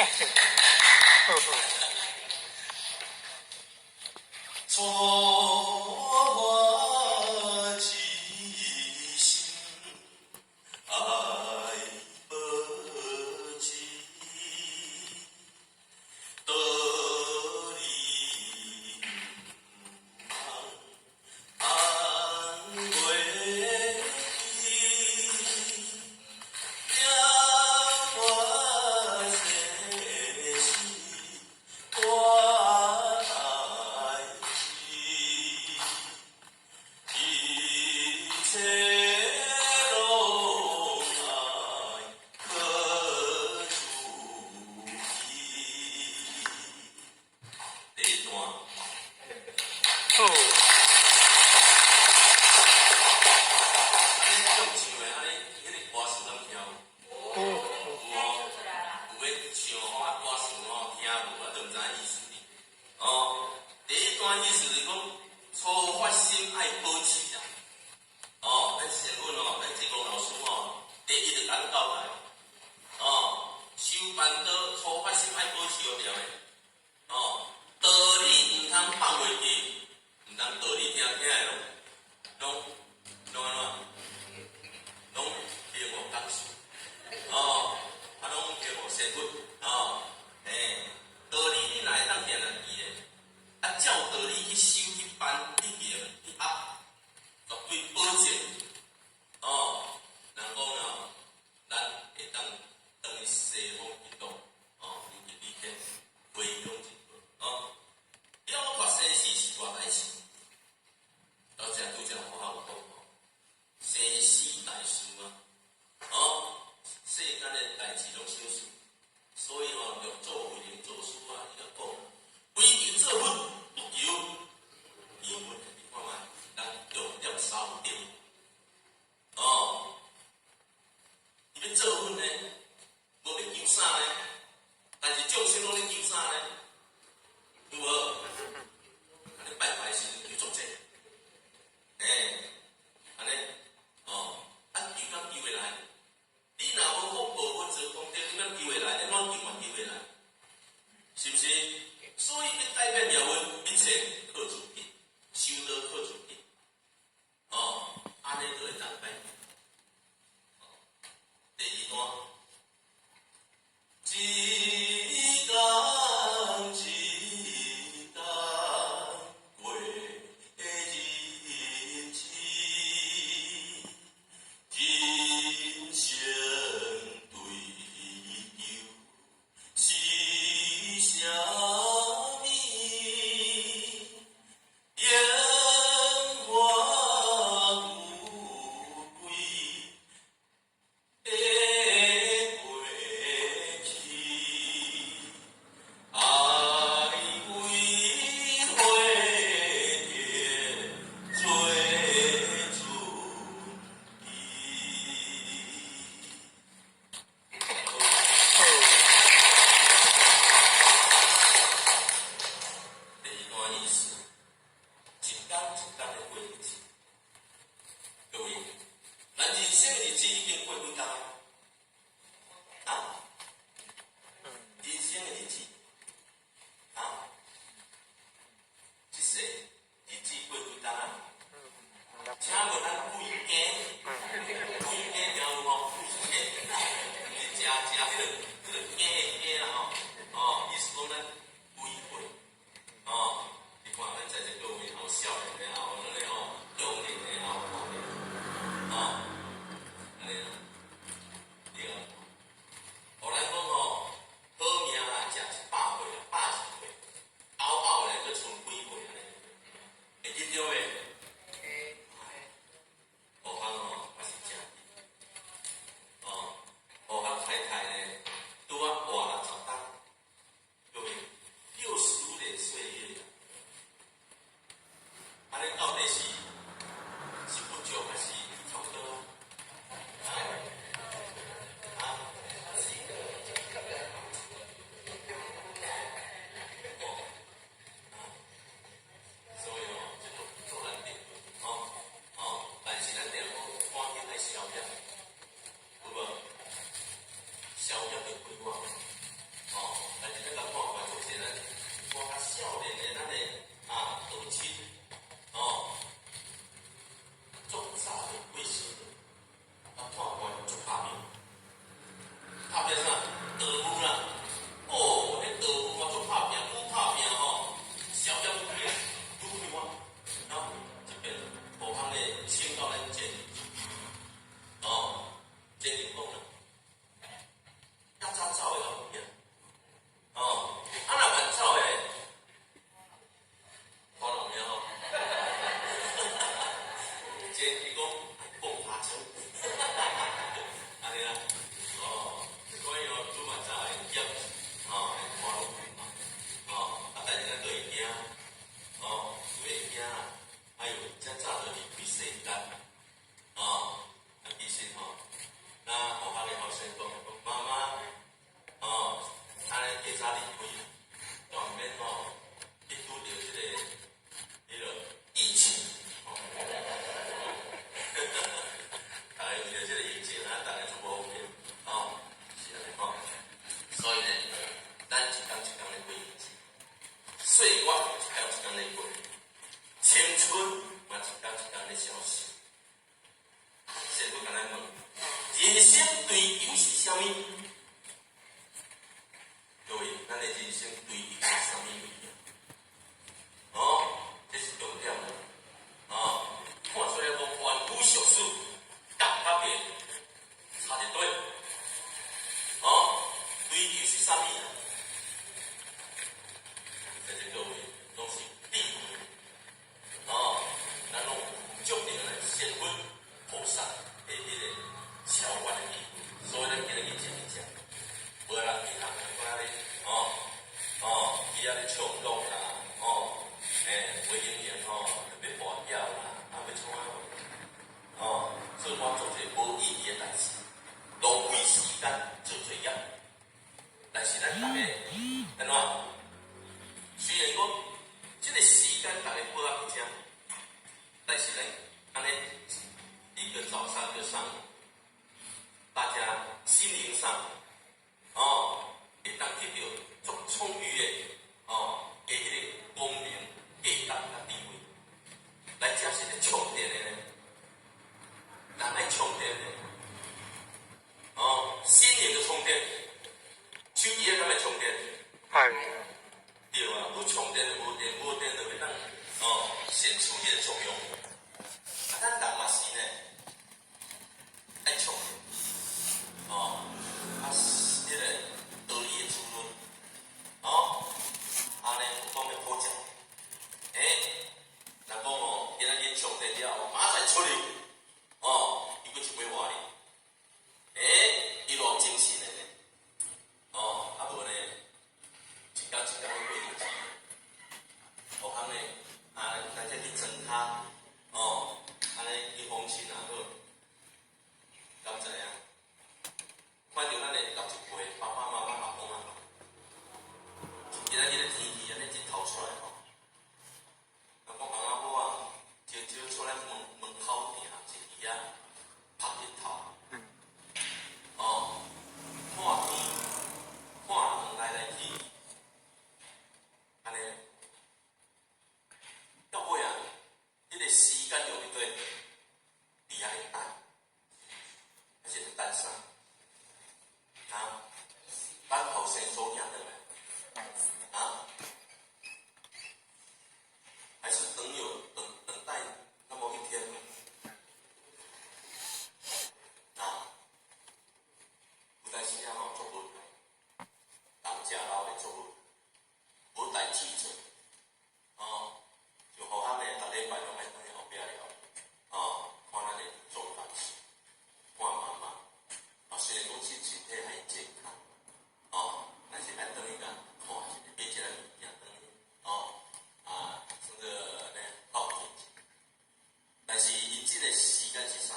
好。初發之心愛保持，道理毋通放袂記，了斷生死大代誌。一切攏愛靠主義。第一段。好。啊，你唱的，啊，你彼个歌詞敢聽有？有。有哦，有欲唱吼，啊，歌詞吼聽無，啊，都毋知影意思哩。哦，第一段意思是講，初發心愛保持啊。哦，咱仙佛哦，咱濟公老師吼，第一就共咱交代哦，修辦道初發心愛保持就對的。哦，道理毋通放袂記，毋通道理聽聽的攏攏攏按怎？攏聽予講師。哦，啊，攏聽予仙佛。哦，嘿，道理你若會當定定記咧，啊，照道理去修去辦去行去學，絕對保證。哦，人講哦，咱會當轉去西方極樂，哦，入去天回向淨土。哦，了脫生死是大代誌。頭先拄才我有講哦，生死大事啊，哦，世間的代誌攏小事，所以吼，六祖慧能祖師啊，伊就講，唯求做佛，不求離佛。你看覓，人重點三點。哦，伊欲做佛呢，無欲求啥呢？但是眾生攏咧求啥呢？有無？按呢拜拜時陣求足濟，欸，按呢，哦，啊求敢求會來？你若無福報，無做功德，你敢求會來？你怎求嘛求袂來？是毋是？所以欲改變命運，一切靠自己，修道靠自己。哦，按呢就會當改變。第二段，一工早離開，都毋免吼去拄著這個疫情。吼，大家為著這個疫情啊，大家足無方便，吼，是按呢吼。所以呢，咱一工一工咧過日子，歲月一工一工咧過，青春嘛一工一工咧消失。先不共咱問，人生追求是啥物？各位，咱的人生追求是啥物物件？哦，這是重點啦。哦，看出來講凡夫俗子，甲較袂差一堆。哦，追求是啥物啊？在這各位攏是智慧。哦，咱攏有足著咱仙佛菩薩的彼個超越的智慧，所以咱今日去食一食，無人其他人講咧，哦哦，伊遐咧唱歌啦，哦，無營養吼，特別跋筊啦，啊欲創啊，哦，做我做一個無意義的代誌，浪費時間做罪業。但是咱逐个按怎？雖然講這個時間逐个把握佇遮，但是咱按呢一個早上一個上午，大家心靈上哦，會當得到足充裕的哦，的彼個光明、價值佮智慧。來遮是咧充電的呢，人愛充電的，哦，心靈的充電，手機敢會充電？係。對啊，有充電就無電，無電就袂當哦顯出彼個作用。啊，咱人嘛是呢，愛充電，哦，啊，彼個道理的滋潤，哦，按呢有講欲好食，欸，人講哦，今仔日充電了後，明仔載出去，哦，伊閣一擺活哩，欸，伊偌精神的呢，哦，啊無呢，一工一工咧過日子，有通呢，啊，咱這去裝跤，哦，按呢去訪親也好，敢知影？看著咱的老一輩爸爸媽媽、阿公阿嬤，今仔日的天氣按呢日頭出來吼，人講翁仔某仔，朝朝出來門門口埕一支仔曬日頭，哦，看天看人來來去，按呢，到尾啊，彼個時間用佇佗？佇遐咧等，還是咧等啥？啊？等後生祖囝轉來？啊？還是等有等等待那麼一天？啊？有當時啊吼，足無奈，人食老會足無，無代誌做，哦，就予咱呢，逐禮拜攏愛轉去後壁了，哦，看咱的總幹事，看媽媽，啊，雖然講身體還健康，哦，但是愛轉去共看一下，買一個物件轉去，哦，啊，算做呢孝敬一下。但是𪜶這個時間是啥？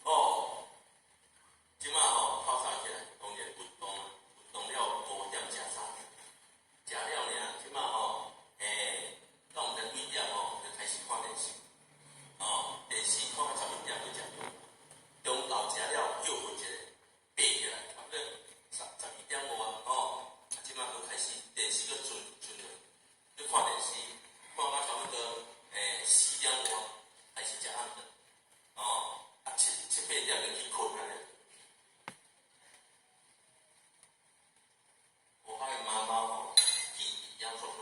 哦，這馬吼透早起來，當然運動，運動了5點食早，食了爾，這馬吼，到毋知幾點吼，就開始看電視，哦，電視看到11點閣食飯，中晝食了歇睏一下，爬起來差不多12點外，吼，啊，這馬閣開始電視閣轉轉落，閣看電視，看到差不多4點外開始食暗頓，哦，啊七八點就去睏按呢。我發現媽媽吼記憶猶足好，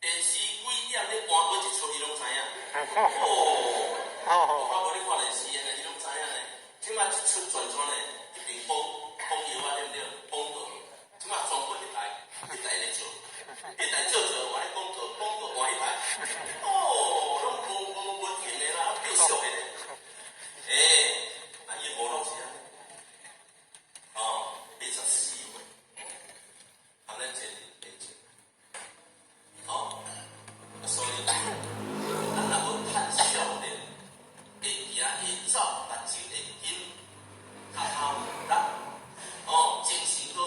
電視幾點咧換過一齣，伊攏知影。哦，我無咧看電視的呢，伊攏知影呢。這馬一齣轉轉的，一邊講講藥啊，對毋對？廣告，這馬全部彼台，彼台咧做，彼台做做換咧廣告，廣告換彼台。哦，攏無無停的啦，繼續的咧。欸，啊，伊無攏是按呢。哦，84歲，啊，咱這變這，哦，啊，所以咱若無趁少年，會行會走，目睭會金，跤頭有力，哦，精神閣好，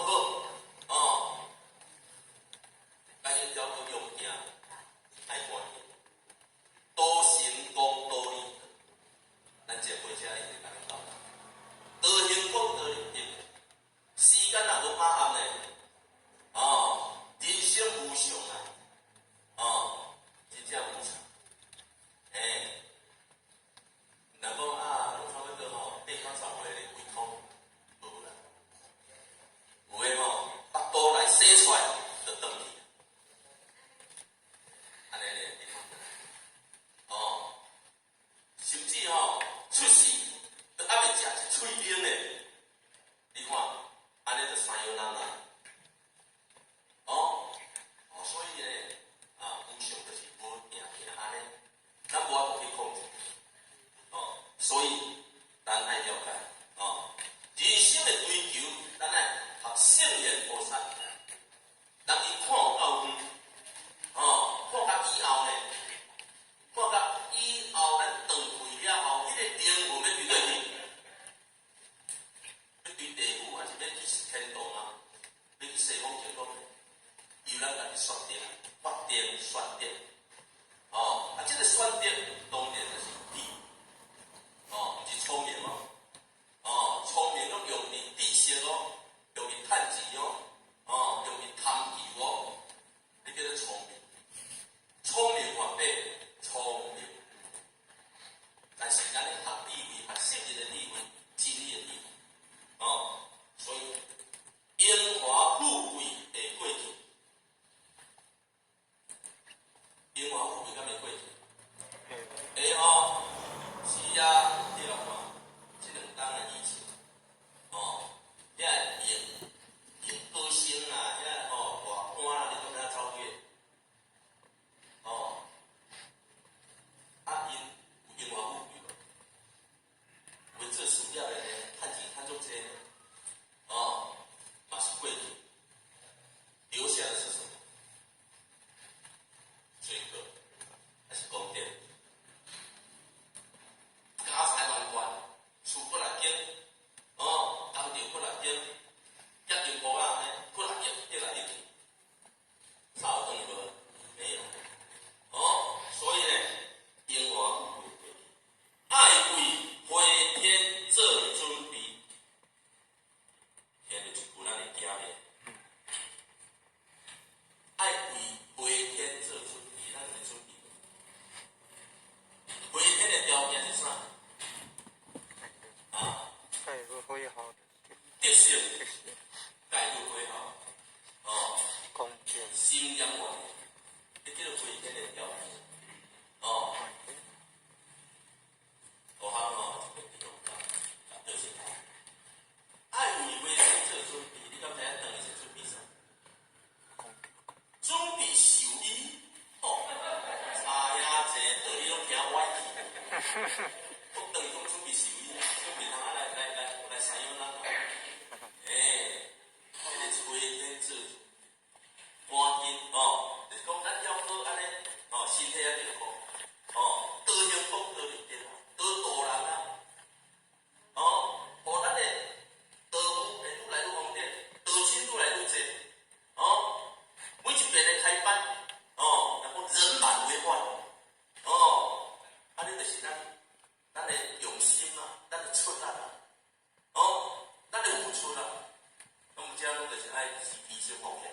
愛是悲心放起。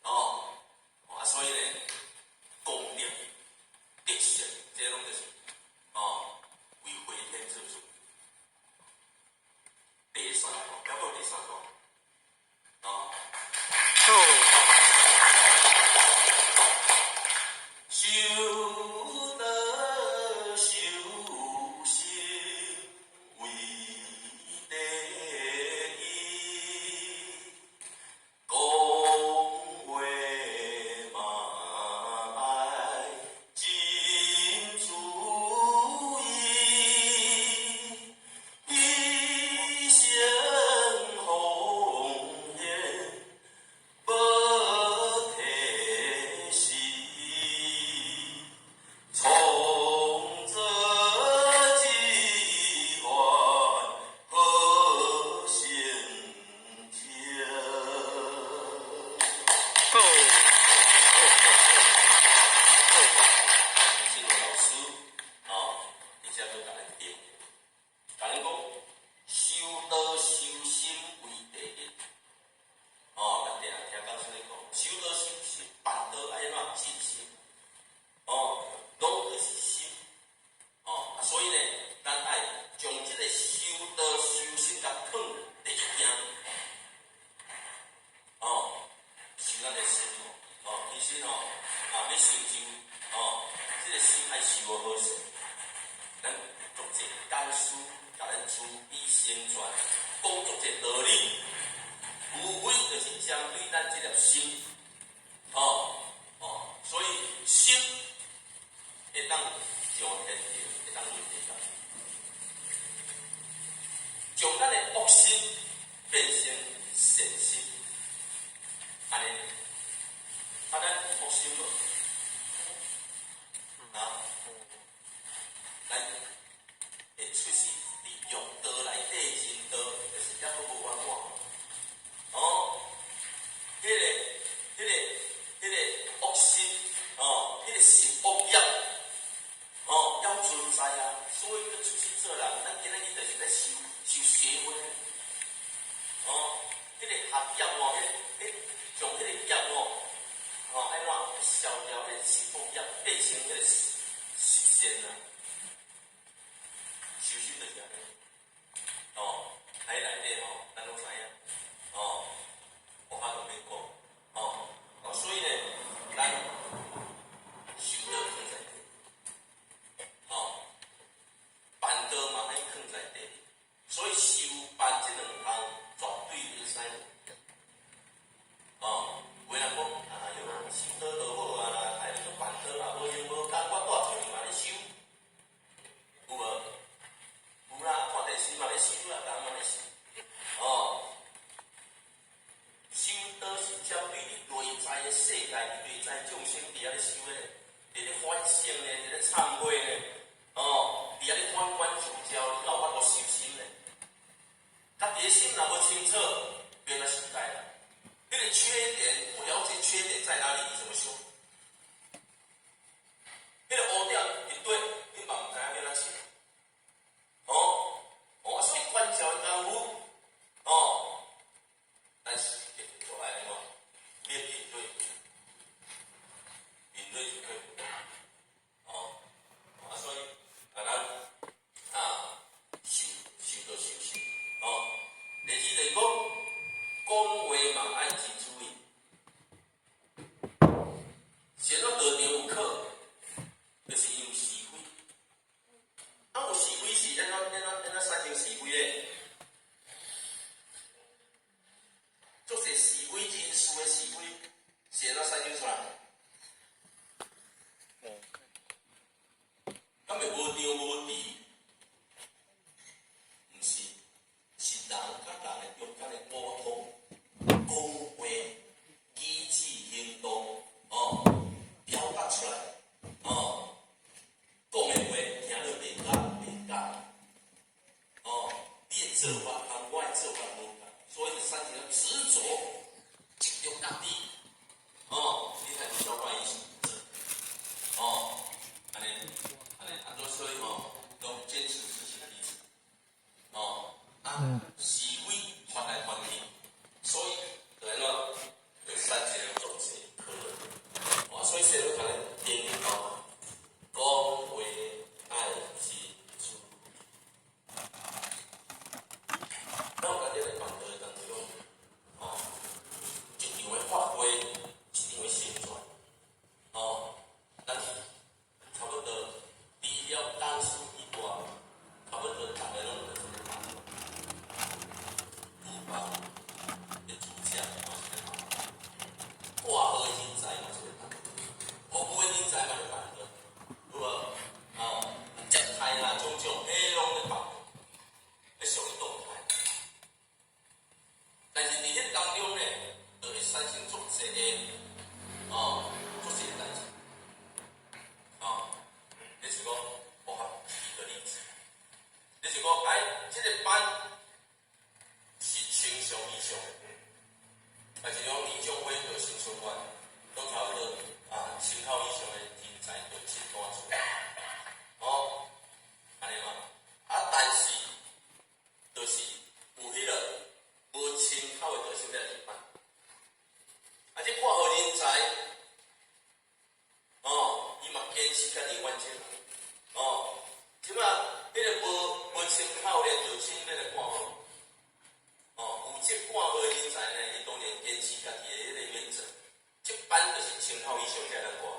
哦，啊，所以咧，功德、德性，這攏就是哦，為回天做事。第三個，還有第三個，哦。好。修道修心為第一，講話嘛愛真注意，一生奉獻無退失。創造一番好成就。好。好。這個老師哦，而且閣共咱點，共咱講修道修心為第一。哦，咱定定聽講師咧講，修道修心，辦道愛按怎盡心。哦，攏就是心。哦，啊，所以呢，咱愛將這個修道修心共囥第一件。哦，修咱的心哦，哦，其實哦，啊，欲成就哦，這個心愛修好勢。咱足濟講師共咱慈悲成全，講足濟道理，無非就是針對咱這粒心。哦哦，所以心會當上天堂，會當輪迴轉，將咱的惡心變成善心，按呢，啊，咱惡心無？啊，咱會出世佇欲道內底人道，就是猶閣無圓滿。哦，彼個惡心，哦，彼個十惡業，哦，猶存在啊，所以閣出世做人，咱今仔日就是咧修修邪慧。哦，彼個學業哦，彼個將彼個業哦，哦，按怎消掉彼個十惡業，變成彼個十善啊。修心就是按呢。哦，喺內底吼，咱攏知影。哦，無法度免講。哦，哦，所以呢，咱修道囥在第，哦，辦道嘛愛囥在第，所以修辦這兩項絕對袂使。哦，有的人講，哎喲，修道就好啊啦，哎，你講辦道啊，無閒無工，我蹛厝裡嘛咧修，有無？有啦，看電視嘛咧修啦，人嘛咧修，哦。修道是針對你內在的世界，你內在眾生佇遐咧修咧，佇咧反省咧，佇咧懺悔咧，哦，佇遐咧反觀自照，你敢有法度修心咧？家己的心若無清楚，欲按怎修改啦？那個缺點不了解缺點在哪裡，你怎麼修？彼個烏點佇佗，你嘛毋知影欲按怎修？哦，哦，所以觀照的功夫，哦，咱是做愛按怎？你面對，面對就對。哦，啊，所以啊，咱啊，修修道修心，哦，第二就是講，講話嘛愛真注意。善惡道場有考，就是因為是非。啊，有是非是按怎按怎按怎產生是非咧？足濟是非人事的是非，是按怎產生出來？無敢會無張無弛？毋是，是人佮人的中間的溝通、講話、舉止行動，哦，表達出來，哦，講的話聽落袂夾袂夾，哦，你的做法佮我的做法無仝，所以就產生了執著、執著家己，哦，你睇有小可意思，哦，按呢，按呢，啊，所以吼，攏堅持自己的立場，哦，啊，是非傳來傳去，所以當中呢，就會產生足濟的哦，足濟的代誌。哦，你是講，我舉個例子，你是講，哎，這個班是千上以上的，還是講年終會就升小關，都差不多啊，千口以上的人才就診斷出來，哦，按呢嘛，啊，但是就是有彼個無千口的就先來入班，啊，這掛號人才，哦，伊嘛堅持家己原則，哦，這馬彼個無千口的就請欲來掛號，哦，有這掛號的人才呢，伊當然堅持家己的彼個原則，這班就是千口以上才通掛號。